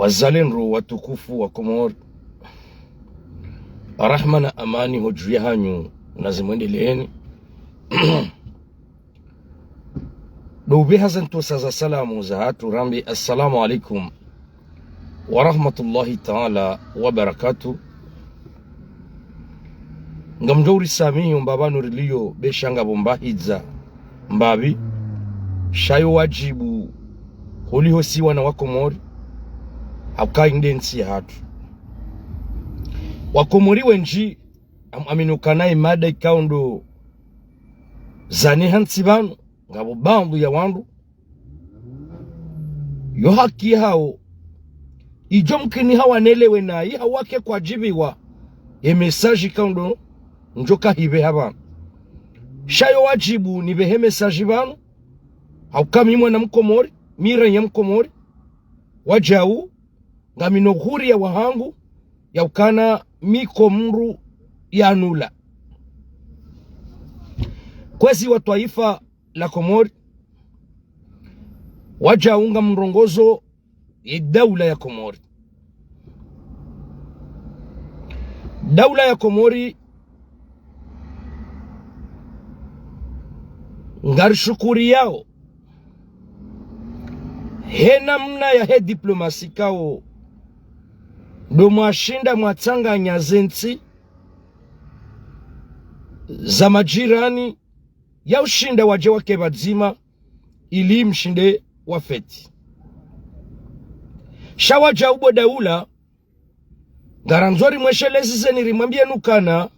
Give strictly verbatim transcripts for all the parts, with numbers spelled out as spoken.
Wazalendo watukufu wa Komori, rahma na amani ho dju yahanyu nazimwendeleeni. Ndo upveha ze ntrusa za salamu zahatru rambe, assalamu alaikum wa rahmatullahi taala wa barakatuh. Ngamdjo urisamihi omba pvanu riliyo be sha ngapvo mbahidza mbapvi, sha yo wadjibu holiho si wana wa Komori, hauka inde ntsi yahatru. Wakomori wendji, am-, amini ukana ye mada ikao ndo zaneha ntsi pvanu, ngapvo baadhwi ya wandru, yo haki yahawo, idjo mkini hawanelewe nayi hawake kwadjibiwa ye message ikao ndo ndjo kahipveha pvanu. Sha yo wadjibu nipvehe message pvanu, hauka mi mwana Mkomori, mi raiya Mkomori, wadjau, ngamina uhuriya wahangu, ya ukana mi ko mndru yanula. Kwezi wa twaifa la Komori, wadjau ngamrongozo ye daula ya Komori. Daula ya Komori ngarishukuriyao he namna yahe diplomasi ikao ndo mwashinda mwatsanganya ze ntsi za majirani, ya ushinda wadje wake pvadzima ili mshinde wafeti. Sha wadjau bo daula, ngarandzo rimweshelezeni rimwambiyeni ukana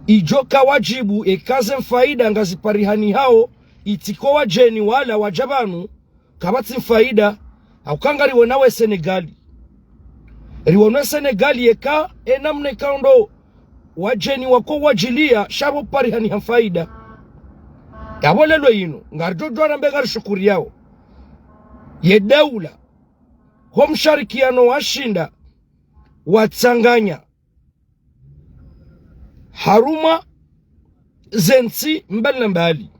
idjo ka wadjibu eka ze mfaida ngaziparihanihao, itsi ko wadjeni wala wadja pvanu, kapvatsi mfaida, hauka ngariwonao e Senegali. Riwono e Senegali yeka e namna ikao ndo wadjeni wako wadjiliya, sha pvo parihaniha mfaida. Yapvo lelo inu, ngaridjo djuwa rambe ngarishukuriyao ye daula ho msharikiano washinda watsanganya harumwa ze ntsi mbali na mbali.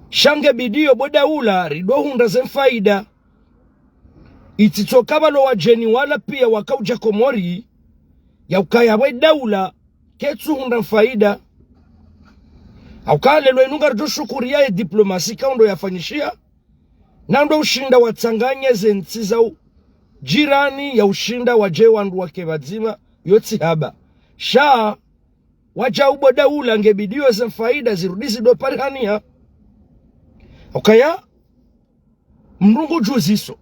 Sha nge bidiyo bo daula ridjo hundra ze mfaida. Itsi tsoka pvalo wadjeni wala piya wakaudja Komori, ya ukaya we daula ketsu hundra mfaida. Hauka lelo inu ngaridjo shukuriya ye diplomasi ikao ndo yafanyishiha, na ndo ushinda watsanganye ze ntsi za u-, jirani, ya ushinda wadje wandru wake pvadzima, yo tsi haba. Sha wadjau bo daula nge bidiyo ze mfaida zirudi zidjo parihaniha. Ukaya mndru ngudjuziso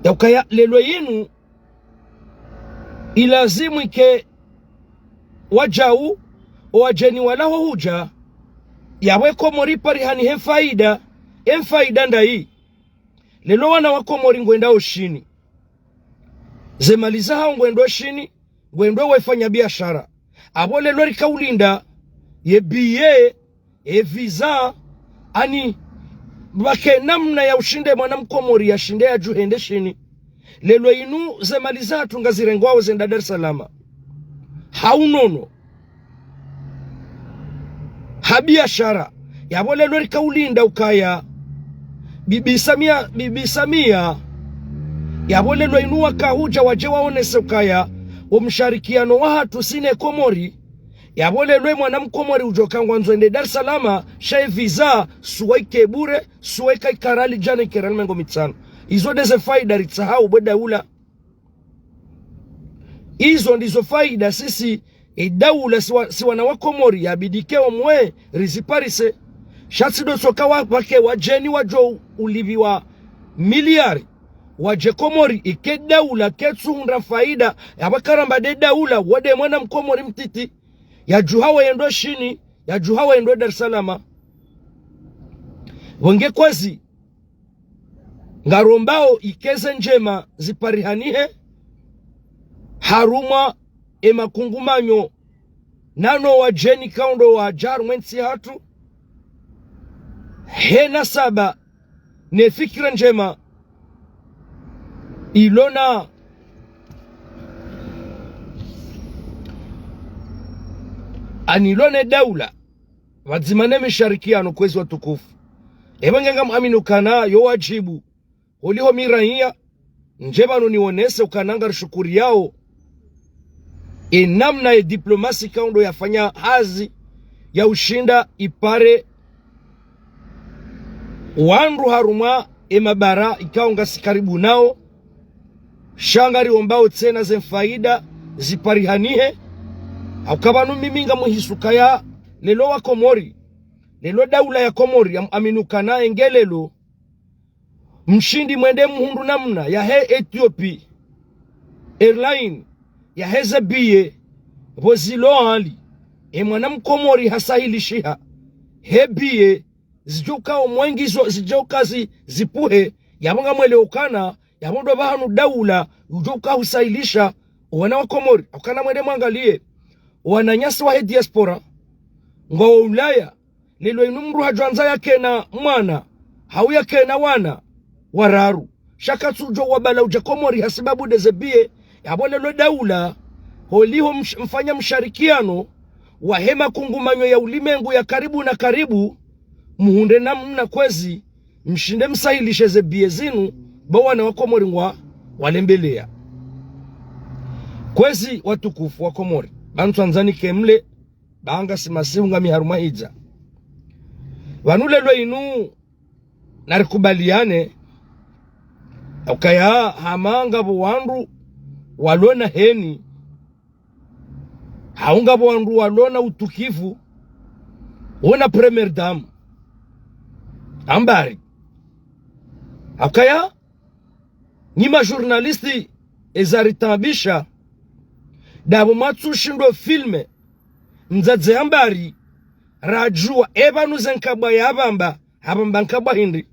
ya ukaya lelo inu ilazimu ike wadjau, o wadjeni walaho hudja, yapvo e Komori parihanihe mfaida. E mfaida ndayi? Lelo wana wa Komori ngwendao Shini. Ze mali zahao ngwendo Shini, ngwendo wefanya biashara. Apvo lelo rikaulinda ye billet, ye visa, ani pvwake namna ya ushinde mwana Mkomori yashinde yadjuhende Shini. Lelo inu ze mali zahatru ngazirengwao zenda Dar es Salaam ha unono ha biashara. Yapvo lelo rikaulinda ukaya Bibi Samia, Bibi Samia, yapvo lelo inu wakahudja wadje waonese ukaya wo msharikiano wahatru si ne Komori. Yapvo lelo e mwana Mkomori udjo ka ngwandzo ende Dar es Salaam, sha e visa suwa ike bure, suwa ika ikao rali djana, ikao rali mengo mitsanu. Izo ndeze faida ritsahao bo daula. Izo ndizo faida sisi, e daula si wa-, si wana wa Komori yabidi ke omwe riziparise. Sha tsi ndo tsoka wa-, pvwake wadjeni wadjo ulipviwa miliari wadje Komori, ike daula ketsu hundra faida, yapvo karamba nde daula, wo nde mwana Mkomori mtiti, yadjuhao yendo Shini, yadjuhao yendo Dar es Salaam. Pvo nge kwezi ngarombao ike ze ndjema ziparihanihe harumwa e makungumanyo nano wadjeni ikao ndo wadja harumwa e ntsi yahatru, he nasaba ne fikira ndjema ilona, ani ilona e daula pvadzima ne misharikiano, kwezi watukufu. Eba nge ngamwamini ukana yo wadjibu, holiho mi raiya, ndje pvanu niwonese ukana ngarishukuriyao e namna ye diplomasi ikao ndo yafanya hazi ya ushinda ipare wandru harumwa e mabara ikao ngasi karibu nao, sha ngariombao tsena ze mfaida ziparihanihe. Hauka pvanu mimi ngamhisi ukaya leo wa Komori, leo daula ya Komori, yamwamini ukana nge leo mshindi mwende muhundru namna yahe Ethiopie Airline, yahe ze biye, pvo zilo hali, e mwana mkomori hasahilishiha, he biye, zidjoka omwengizo, zidjoka zi, zipvuhe, yapvo ngamwelewa ukana, yapvo ndo pvahanu daula, udjoka husahilisha, wana wa Komori, ukana mwende mwangaliye, wananyasi wahe diaspora, ngwao Ulaya, leo inu mndru hadjwandza yakena mwana, hau yakena wana wararu. Sha katsudjo wabala udja Komori hasibabu de ze biye, yapvo leo daula, holiho msh-, mfanya msharikiano, wahe makungumanyo ya ulimengu ya karibu na karibu, muhundre namna kwezi, mshinde msahilishe ze biye zinu, ba wana wa Komori ngwa, walembeleya. Kwezi watukufu wa Komori, pvanu tsandza nike mle, ba ngasi masihu ngami harumwa hija. Pvanu leo inu, narikubaliane, ukaya hama ngapvo wandru walona heni, hau ngapvo wandru walona utukivu, wona première dame. Ambari. Ukaya, nyi ma journaliste eza ritaabisha, dapvo mwatsushindo filme, mdzadze Ambari, radjuwa, epvanu ze nkabwa yapvamba, hapvamba nkabwa hindri.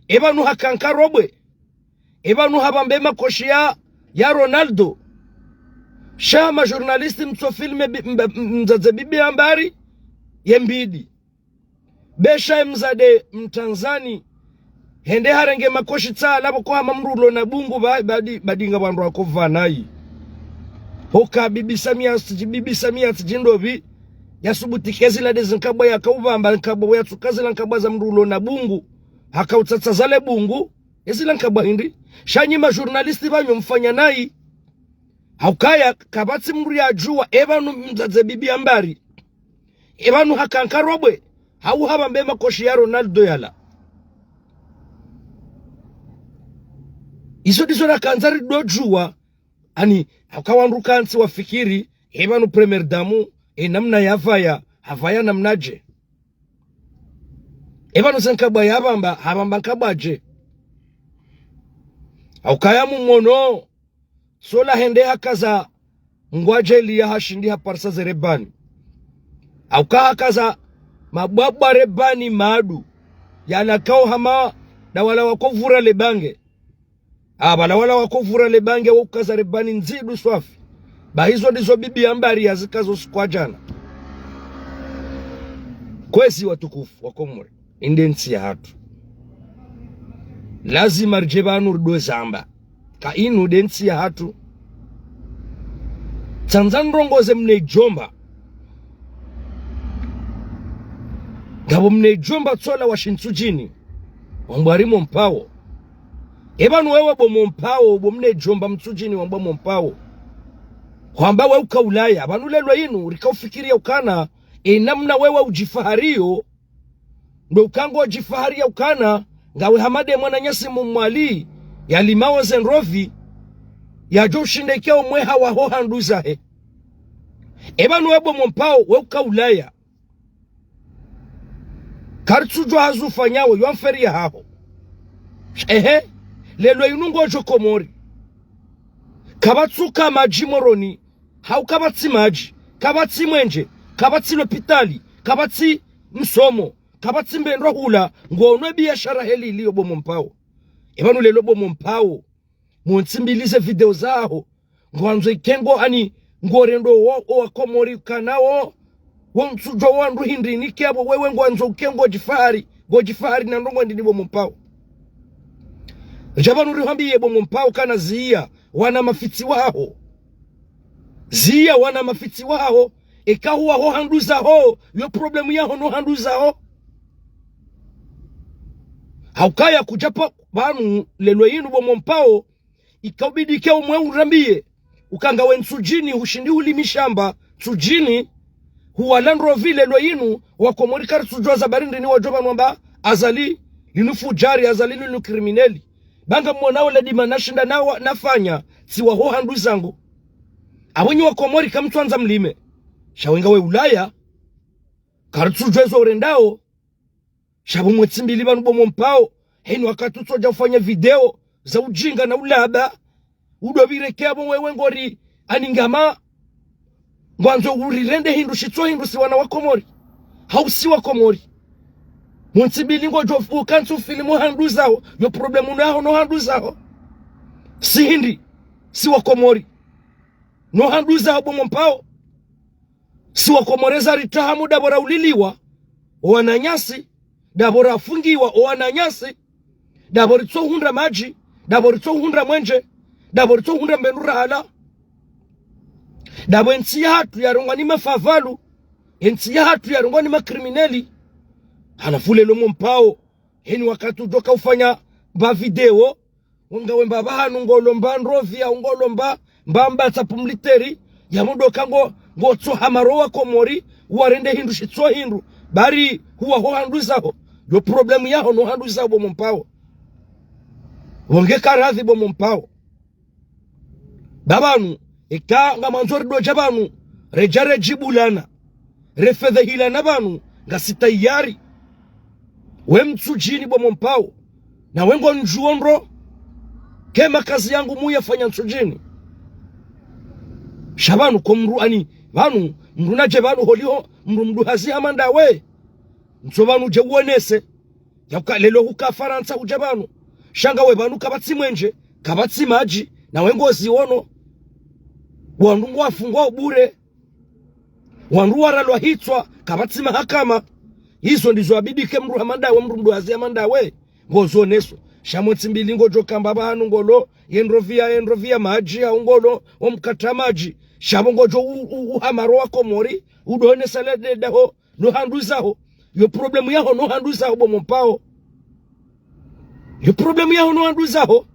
Epvanu hakanka robwe. Epvanu hapvambe makoshi ya, ya Ronaldo. Sha ma journaliste mtso filme bi-, mba-, mdzadze bibi Ambari, ye mbidi. Be sha emzade mtanzani, hende harenge makoshi tsa lapvo ko hama mndru ulo na bungu ba-, badi-, badinga wandru wako pvanayi. Hoka bibi Samia tsidji, bibi Samia tsidji ndopvi, yasubuti ke zila de ze nkabwa yaka upvamba nkabwa, yatsuka zila nkabwa za mndru ulo na bungu, haka utsatsa zale bungu, ezila nkabwa hindri. Sha nyi ma journaliste pvanyu mfanya nayi. Haukaya kapvatsi mndru yadjuwa, epvanu mdzadze bibi Ambari, epvanu hakanka robwe, hau hapvambe makoshi ya Ronaldo yala. Izo ndizo nakandza ridodjuwa, ani, hauka wandru kantsi wafikiri, epvanu première dame, e namna yapvaya, hapvaya namnaje. Epvanu ze nkabwa yapvamba, hapvamba nkabwaje. Haukaya mumono, tsola hende hakaza ngwadjeli ya hashindi haparisa ze rebani. Hauka hakaza mabwabwa rebani madu, yalakao hama dawala wako pvura le bange. Apvala wala wako pvura le bange wo ukaza rebani ndzidu swafi. Ba izo ndizo bibi Ambari yazikazo siku wa djana. Kwezi watukufu wa Komori, inde ntsi yahatru. Lazima ridje pvanu rido zamba. Ka inu nde ntsi yahatru. Tsandza ndrongoze mne djomba. Ngapvo mne djomba tsola wa Shintsudjini, wambwa rimo mpawo. Epvanu wewe bo mo mpawo, bo mne djomba Mtsudjini wambwa mo mpawo. Hwamba we uka Ulaya, pvanu leo inu, rika ufikiriya ukana, e namna wewe udjifahariyo, ndo uka ngodjifahariya ukana, ngawe hama de mwananyasi mmwali, yalimao ze ndrovi, yadjo ushinda ikao mweha waho handru zahe. Epvanu we bo mo mpawo, we uka Ulaya. Karitsudjuwa hazi ufanyawo, yo mferi yahaho. Ehe, leo inu ngodjo Komori. Kapvatsuka madji Moroni, hau kapvatsi madji, kapvatsi mwenje, kapvatsi lopitali, kapvatsi msomo, kapvatsi mbendwa hula, ngono biashara heli iliyo bo mo mpawo. Epvanu leo bo mo mpawo, mo ntsi mbili ze video zaho, ngwandzo ikengo ani ngorendo wo, o wa Komori kanawo, wo Mtsudjwa wandru hindri nike apvo wewe ngwandzo ukengo djifahari, ngodjifahari na ndrongo ndini bo mo mpawo. Dja pvanu rihwambiye bo mo mpawo kana ziya, wana mafitsi waho. Ziya wana mafitsi waho, eka huwa ho handru zaho, yo problème yaho no handru zaho. Haukaya kudja pvanu leo yinu bo Mompao, ikaubidi ke umwe urambiye, uka ngawe ntsudjini, hushindi hulimi shamba, ntsudjini, huwala ndrovi leo yinu, wakomori karitsudjuwa za bari ndrini wadjo pvanu wamba, Azali, linu fudjari, Azali, linu krimineli. Ba ngamwonao ladima nashinda nawa, nafanya, tsi waho handru zangu. Apvo nyi wakomori kamtsuandza mlime. Sha we ngawe Ulaya, karitsudjuwa zo urendao, sha pvo mwe ntsi mbili pvanu bo Mompao, heni wakati utsodja ufanya video za ujinga na ulaba, udopvireke apvo wewe ngori aningama, ngwandzo urirende hindru shitso hindru si wana wakomori. Hau si wakomori. Mwe ntsi mbili ngodjo uka ntsu filimu handru zaho, yo problemu no yaho no handru zaho. Si hindri, si wakomori. No handru zaho bo Mompao. Si wakomori zaritahamu dapvo rauliliwa, o wananyasi, dapvo rafungiwa, o wananyasi, dapvo ritsohundra madji, dapvo ritsohundra mwenje, dapvo ritsohundra mbenu rahala. Dapvo entsi yahatru yarongwa ni mafavalu, entsi yahatru yarongwa ni makrimineli. Halafu leo Mompao, heni wakati udjoka ufanya mba video, wo ngawe mba pvahanu ngolomba ndrovi, hau ngolomba mba mbatsa pumliteri, ya mdoka ngo, ngotso hamaro wakomori, uwarende hindru shitso hindru, bari huwaho handru zaho. Yo problemu yaho no handru zaho bo Mompao. Wo nge karadhi bo Mompao. Ba pvanu, eka ngamwandzo ridodja pvanu, redja redjibulana, refedhehilana pvanu, ngasi tayari. We mtsudjini bo Mompao, na we ngondjuwo ndro, ke makazi yangu muyafanya ntsudjini. Sha pvanu ko mndru ani, pvanu, mndru nadje pvanu holiho, mndru mdru hazi hama ndawe. Ntso pvanu dje uonese. Yauka leo huka Farantsa hudja pvanu. Sha ngawe pvanu kapvatsi mwenje, kapvatsi madji, na we ngoziono. Wandru ngwafungwa ubure. Wandru waralwa hitswa, kapvatsi mahakama. Izo ndizo abidi ke mndru hama ndawe, mndru mdru hazi hama ndawe. Ngozioneso. Sha mwe ntsi mbili ngodjoka mba pvahanu ngolo, ye ndrovi ya, ye ndrovi ya madji, hau ngolo, wo mkatra madji. Sha pvo ngodjo u, u, uhamaro wakomori, udoonesa leo daho, no handru zaho. Yo problemu yaho no handru zaho bo Mompao. Yo problemu yaho no handru zaho.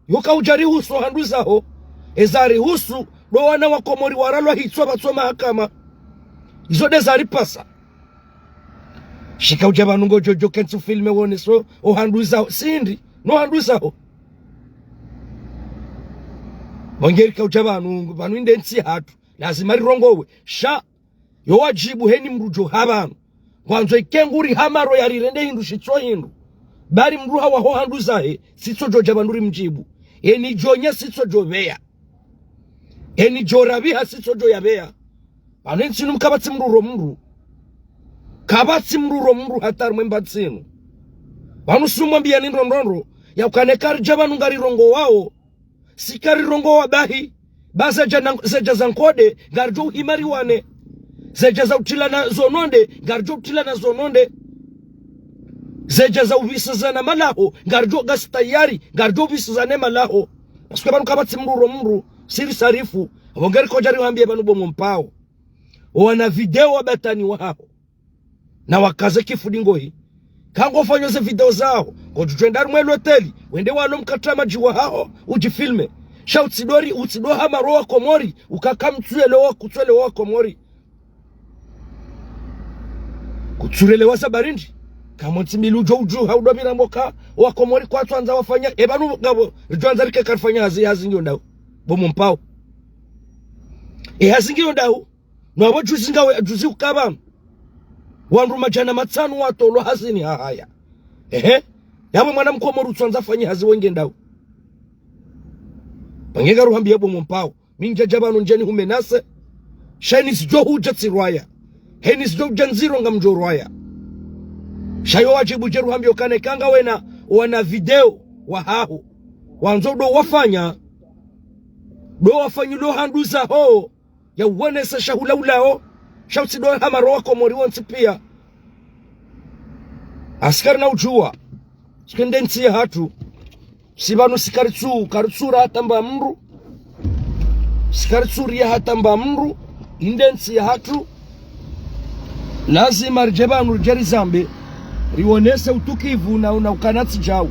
Yo kaudja rihusu handru zaho. Eza rihusu, ndo wana wakomori waralwa hitswa pvatso mahakama. Izo nde zaripasa. Sha ika udja pvanu ngodjo djo kentsi ufilme uoneso, o handru zaho. Si hindri, no handru zaho. Bo nge rika udja pvanu, pvanu inde ntsi yahatru. Lazima rirongowe. Sha yo wadjibu heni mndru djo ha pvanu. Ngwandzo ike nguri hamaro yarirende hindru shitso hindru. Bari mndru hawaho handru zahe, sitso djo dja pvanu rimdjibu. Heni djo nya sitso djo pveya. Heni djo rapviha sitso djo yapveya. Pvanu entsi inu kapvatsi mndru ro mndru. Kapvatsi mndru ro mndru hata rimwe mba ntsi inu. Pvanu sumwambiyani ndro ndro ndro, yauka ne karidja pvanu ngarirongowao. Si karirongowa bahi, ba zedja na, zedja za nkode, ngaridjo uhima riwane. Zedja za utrilana zo nonde, ngaridjo utrilana zo nonde. Zedja za uvisizana malaho, ngaridjo ngasi tayari, ngaridjo uvisizane malaho. Parce que pvanu kapvatsi mndru ro mndru, si risarifu. Apvo ngeri kodja riwambiye pvanu bo Mompao. Owana video wa batani wahaho. Na wakaze kifudi ngohi. Ka ngofanyo ze video zaho, ngodjo djwenda harumwa loteli, wende walo mkatra madji wahaho, udjifilme. Sha utsidori, utsido hamaro wakomori, ukaka mtsuelewa, kutsuelewa wakomori. Kutsuelewa za bari ndri. Ka mwe ntsi mbili udjo udju, ha udopvira mboka, wakomori kwatsuandza wafanya, e pvanu ngapvo, ridjoandza rike karifanya hazi, hazi ngiyo ndahu. Bo Mompao. E hazi ngiyo ndahu. No apvo juzi ngawe, juzi uka pvanu. Wandru madjana matsanu watolwa hazini hahaya. Ehe. Yapvo mwana mkomori utsuandza fanye hazi wenge ndahu. Pvanu nge ngaruhambiya bo Mompao. Mi ndjadja pvanu ndjeni humenase. Sha heni zidjo hudja tsirwaya. Heni zidjo hudja ndziro ngamdjo rwaya. Sha yo wadjibu dje ruhambiyo kane ka ngawena wana video wahaho. Wandzo do wafanya. Do wafanyilo handru zaho. Ya uonesa shahula ulao, sha utsido hamaro wakomori wontsi piya. Asikari na udjuwa, tsi ke nde ntsi yahatru, si pvanu si karitsu, karitsura hata mba mndru, si karitsuriya hata mba mndru, inde ntsi yahatru, lazima ridje pvanu ridje rizambe, Rionese utukivu na, na ukana tsi djau.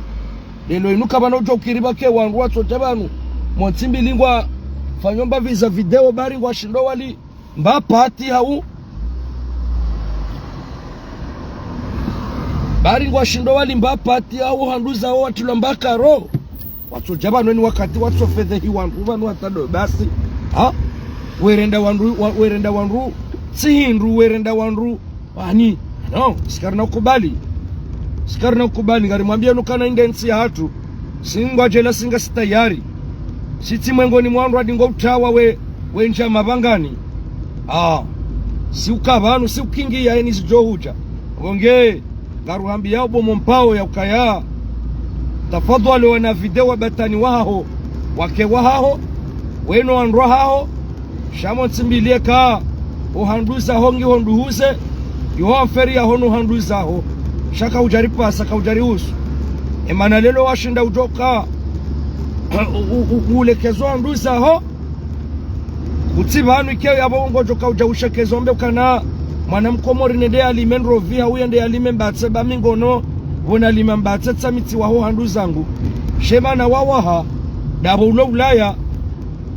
Leo inu kapvana udjo ukiri pvake wandru watsodja pvanu. Mo ntsi mbili ngwafanyo mbapvi za video bari ngwashindo wali mbapati hau. Bari ngwashindo wali mbapati hau handru zaho watrilwa mbakaro. Watsodja pvanu eni wakati watsofedhehi wandru pvanu hata ndo basi. Ha? Werenda wandru, wa-, werenda wandru, tsi hindru, werenda wandru. Wani? No, si karina ukubali. Si karina ukubali, ngarimwambiyeni ukana inde ntsi yahatru. Si ngwadjela si ngasi tayari. Si tsi mwengoni mwa wandru wadingo utawa we, we ndjama pvangani. Ah. Si uka pvanu, si ukingiya eni zidjo hudja. Pvo nge, ngaruhambiyao bo mo mpao ya ukaya. Tafadhwali wana video wa batani wahaho, wake wahaho, weno wandru wahaho, sha mo ntsi mbili eka, ohandru zaho ngiho nduhuze, yo affaire yaho no handru zaho. Sha kaudjaripasa, kaudjarihusu. Emana leo washinda udjoka, u-, u-, u-, ulekezo handru zaho, kutsi pvanu ike yapvo ngodjo kaudja ushekeza ombe ukana mwana mkomori nende yalime ndrovi, hau yende yalime mbatse ba mi ngono, pvo nalima mbatse tsa mi tsi waho handru zangu. Sha emana wawaha, ndapvo ulo Ulaya,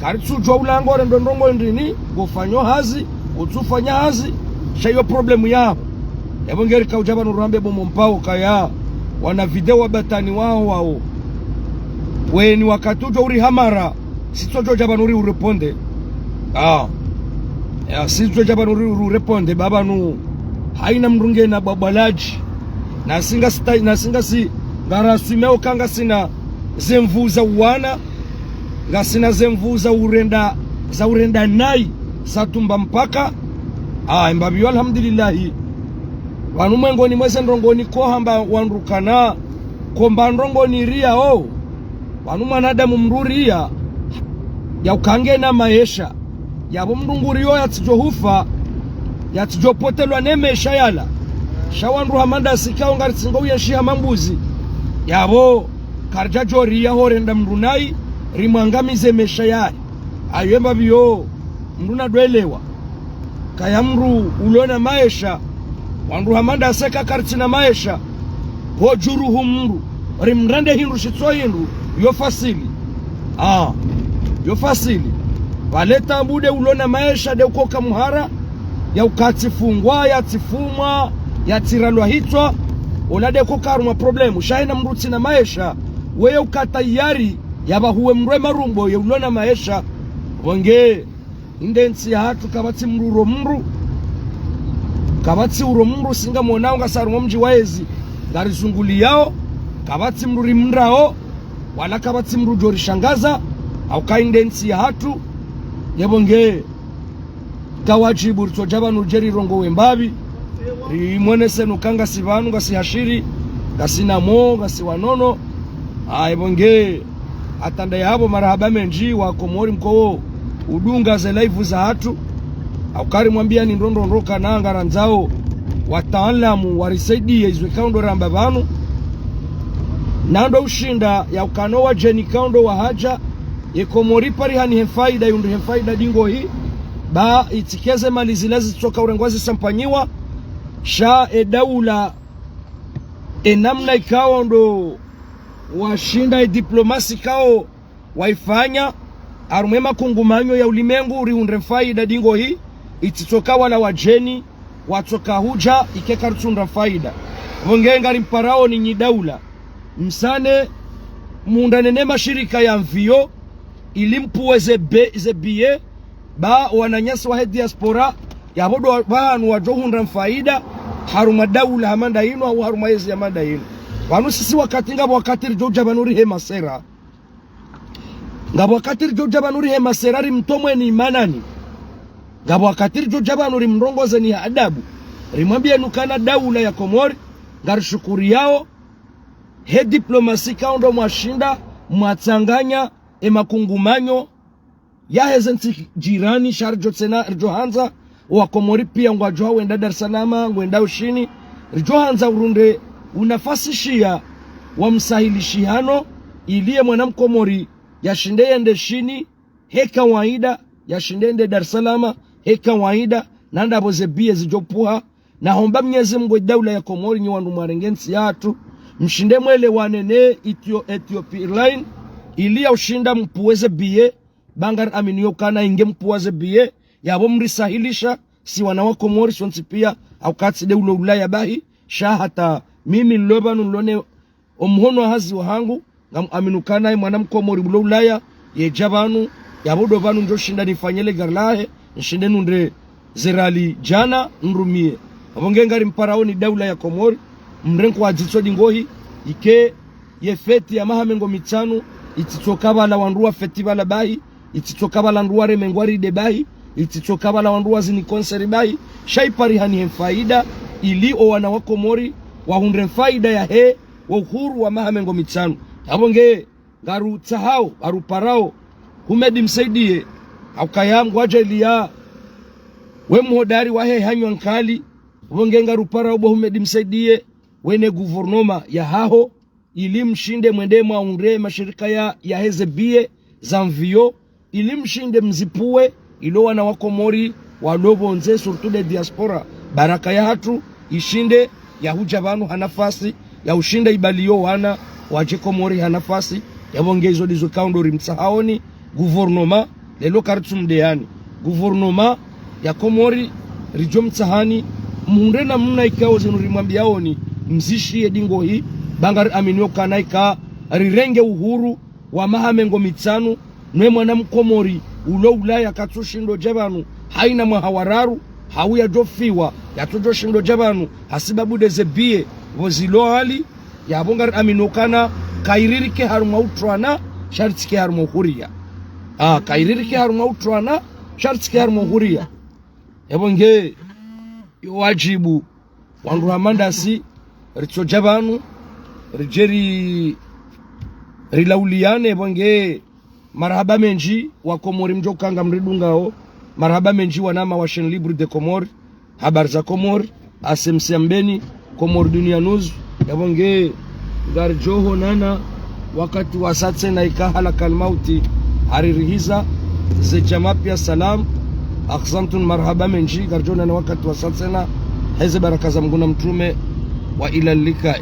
karitsudjuwa ulango rendo ndrongo ndrini, ngofanyo hazi, kutsufanya hazi, sha iyo problemu yaho. Yapvo ngeri kaudja pvanu rambe bo mo mpao kaya, wana video wa batani waho waho. Weni wakati udjo uri hamara, si tsodjo dja pvanu uri ureponde. Ah. Ya, si tsodjo dja pvanu uri, uri ureponde, ba pvanu. Haina mndru ngena bwabwaladji. Na si ngasi ta-, na si ngasi ngaraswimeo ka ngasina ze nvu za uwana. Ngasina ze nvu za urenda, za urenda nayi, za tumba mpaka. Ah, embapvi yo alhamdulillahi. Pvanu mwengoni mweze ndrongo niko hamba wandru kana, komba ndrongo ni riya o. Pvanu mwanadamu mndru riya, ya uka ngena maesha. Yapvo mndru nguriyo yatsidjo hufa, yatsidjo potelwa ne maesha yala. Sha wandru hama ndasi kao ngaritsingo uyenshi hama mbuzi. Yapvo, karidjadjo riya ho renda mndru nayi, rimwangamize maesha yahe. Ayo embapvi yo, mndru nadwelewa. Kaya mndru ulo na maesha, wandru hama ndasi eka karitsina maesha, ho djuruhu mndru, rimrende hindru shitso hindru, yo fasili. Ah, yo fasili. Pvale taabu nde ulo na maesha nde ukoka mhara, ya uka yatsifungwa, yatsifumwa, yatsiralwa hitswa, ola nde ukoka harumwa problemu. Sha haina mndru utsina maesha, weye uka tayari, ya pvahuwe mndru e marumbo, ye ulo na maesha, pvo nge, inde ntsi yahatru kapvatsi mndru uro mndru. Kapvatsi uro mndru si ngamwonao ngasi harumwa mdji wa ezi. Ngarizunguliyao. Kapvatsi mndru rimndrao. Wala kapvatsi mndru djo rishangaza. Hauka inde ntsi yahatru. Yapvo nge. Kawadjibu ritsodja pvanu dje rirongowe mbapvi. Rimwonese nuka ngasi pvanu, ngasi hashiri. Ngasi namo, ngasi wanono. Ah, yapvo nge. Hata nda yapvo marahaba mendji wa Komori mkowo udunga ze live zahatru. Hauka rimwambiyani ndrongo ndrongo kana ngarandzao wataalamu warisaidiye izo ikao ndo ramba pvanu. Na ndo ushinda ya ukana wadjeni ikao ndo wahadja, ye Komori pvwa rihani he faida, yundri he faida dingo hi, ba itsikeze mali zila zitsoka urengwa zisampanyiwa, sha e daula, e namna ikao ndo washinda e diplomasi ikao waifanya, harumwa e makungumanyo ya ulimengu rihundre faida dingo hi, itsitsoka wala wadjeni, watsoka hudja, ike karitsundra faida. Pvo nge ngarimparao ni nyi daula. Msane, mundane ne mashirika ya mviyo, ili mpuwe ze be-, ze biye, ba wananyasi wahe diaspora, yapvo ndo wa-, pvanu wadjo hundra mfaida, harumwa daula hama nda inu, hau harumwa ezi hama nda inu. Pvanu sisi wakati ngapvo wakati ridjo udja pvanu rihe masera. Ngapvo wakati ridjo udja pvanu rihe masera rimtomweni imanani. Ngapvo wakati ridjo udja pvanu rimrongozeni ha adabu. Rimwambiyeni ukana daula ya Komori, ngarishukuriyao, he diplomasi ikao ndo mwashinda, mwatsanganya, e makungumanyo, yaheze ntsi jirani, sha ridjo tsena, ridjo handza, wa Komori piya ngwadjo ha wenda Dar es Salaam, ngwenda Ushini, ridjo handza urundre unafasi shiya wa msahilishihano, ili ye mwana Mkomori, yashinde yende Shini, he kawaida, yashinde yende Dar es Salaam, he kawaida, na ndapvo ze biye zidjo puha, Nahomba Mnyezi Mngu, daula ya Komori, nyi wandru mwarenge ntsi yahatru, mshinde mwelewane ne Ethio-, Ethiopia Airline, ili ya ushinda mpvuwe ze biye, ba ngari aminio ukana inge mpvuwa ze biye, yapvo mrisahilisha, si wana wa Komori, sontsi pia, hauka tsi nde ulo Ulaya bahi, sha hata mimi nilo pvanu nilo ne omhono wa hazi wahangu, ngam amini ukana ye mwana Mkomori ulo Ulaya, yedja pvanu, yapvo ndo pvanu ndjo shinda nifanye le gari lahe, nshinde nundre ze riali djana, nrumie. Apvo nge ngari mparaoni daula ya Komori, mrenge ha dzitso ndingohi, ike ye feti ya maha mengo mitsanu, itsitsoka pvala wandru wa feti pvala bahi, itsitsoka pvala wandru wa reme ngwaride bahi, itsitsoka pvala wandru wa zini konseri bahi, sha iparihani he mfaida, ili o wana wa Komori, wahundre mfaida yahe, wo uhuru wa maha mengo mitsanu. Apvo nge, ngarutsahao, ngaruparao, Houmed Msaidie, haukaya Mngu hadjaliya, we mhodari wahe hanywa nkali, apvo nge ngaruparao bo Houmed Msaidie, we ne gouvernement yahaho, ili mshinde mwende mwaundre mashirika ya, yahe ze biye, za mvio, ili mshinde mzipvuwe, ilo wana wa Komori, walo pvondze, surtout de diaspora. Baraka yahatru, ishinde, yahudja pvanu ha nafasi, ya ushinda ibaliyo wana, wadje Komori ha nafasi, yapvo nge izo ndizo ikao ndo rimtsahaoni, gouvernement, lelo karitsumdeyani. Gouvernement ya Komori, ridjo mtsahani, mhundre namna ikao zinu rimwambiaoni, mzishiye ndingohi, ba ngari aminio ukana ika, rirenge uhuru, wa maha mengo mitsanu, nwe mwana Mkomori, ulo Ulaya katsushindo dja pvanu, haina mwaha wa raru, hau yadjofiwa, yatsudjoshindo dja pvanu, hasibabu nde ze biye, pvo zilo hali, yapvo ngari aminio ukana, kayiririke harumwa utrwana, sha ritsike harumwa uhuria. Ah, kayiririke harumwa utrwana, sha ritsike harumwa uhuria. Yapvo nge, yo wadjibu, wandru hama ndasi, ritsodja pvanu, ridje ri-, rilauliane, yapvo nge, marahaba mendji, wa Komori mdjo uka ngamridungao, marahaba mendji wanama wa Chaîne Libre de Comores, Habari za Komori, A C M C ya Mbeni, Comores Dunia News, yapvo nge, ngaridjo honana, wakati wasa tsena ika halakal mauti, haririhiza, ze djamaa pia salam, ahsantun marahaba mendji, ngaridjo honana wakati wasa tsena, heze baraka za Mngu na mtrume, wa ila likai.